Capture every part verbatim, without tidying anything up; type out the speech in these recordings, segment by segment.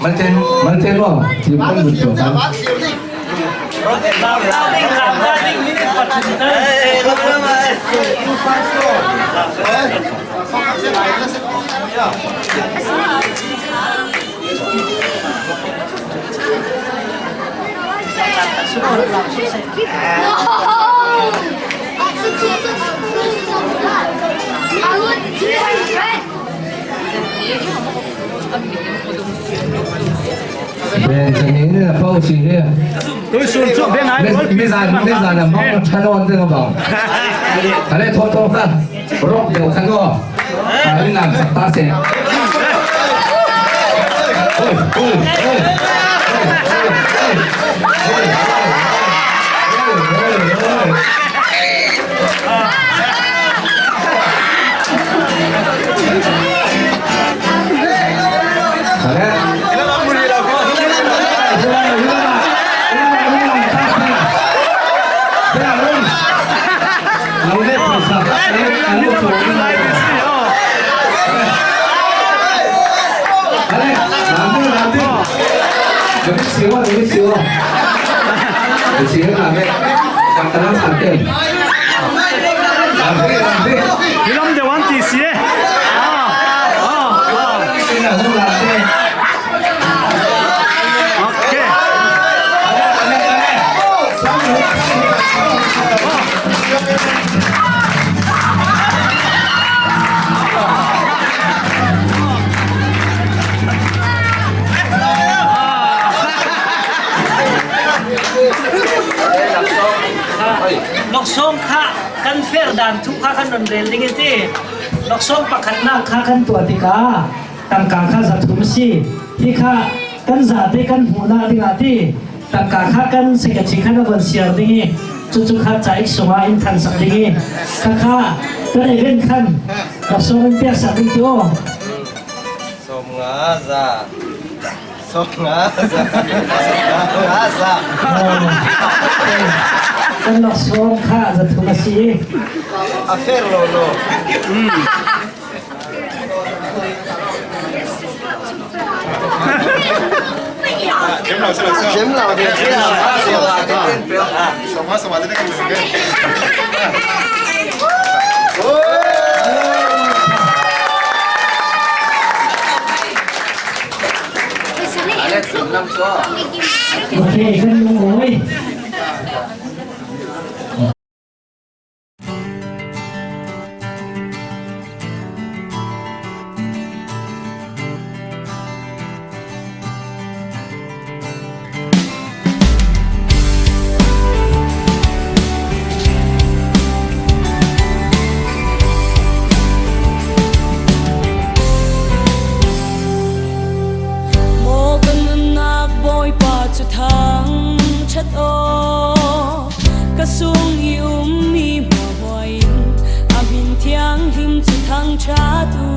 Malchen, malchen lo. Ti pun betul kan. Benjamin na pau si he. Tui sun chu ben ai. Mi, mi zan, mi zan a mang thanon te ka bang. Kale tho tho ka. Rock deuh khan aw. A, in lam sak ta se. Oi, oi, oi. Hi lam deuh an ti si e. Ah, ah, ah. Noksawng kha kan fer dan thu kha kan rawn rel ding i ti. Noksawng pakhatnak kha kan tuah tikah tangka kha za thum a si. Hi kha kan zate kan hmuhna dingah ti. Tangka kha kan secretary khan a van siar ding i, chu chu kha caik sungah in thansak ding i, kha kha kan event khan noksawng in piaksak ding ti aw. Sawmnga za. Sawmnga za. Sawmnga za. Aw. Kan noksawng kha za thum a si. A fair lo lo. Ok, kan lung oi. Maw ka nunnak Bawipa cu thangṭhat aw, ka sung i ummi hmuahhmuah in a hmin thianghlim cu thangṭhat u.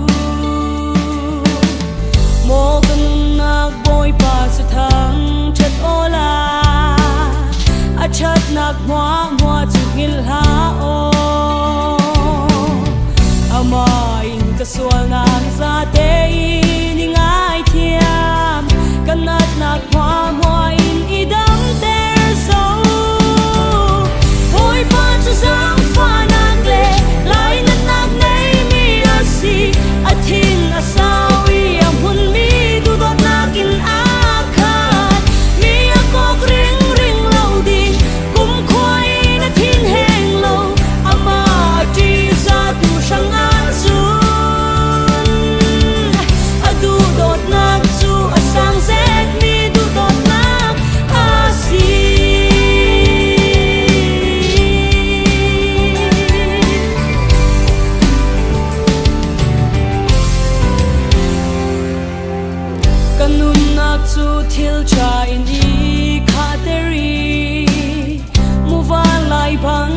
Maw ka nunnak Bawipa cu thangṭhat awla, a ṭhatnak hmuahhmuah cu hngilh hlah aw. Amah in ka sualnak zate in i ngaithiam, ka natnak hmuahhmuah in i damter zo. Bawipa cu zaangfahnak le lainatnak neimi a si. A thin a sau i a hmunmi duhdawtnak in a khat. Mi a kawk ringring lo ding, kumkhua in a thinheng lo. Amah a ṭihzahtu hrangah cun a duhdawtnak cu a sang zetmi duhdawtnak a si. Ka nunnak cu thil ṭha in i khahter i, muvanlai bang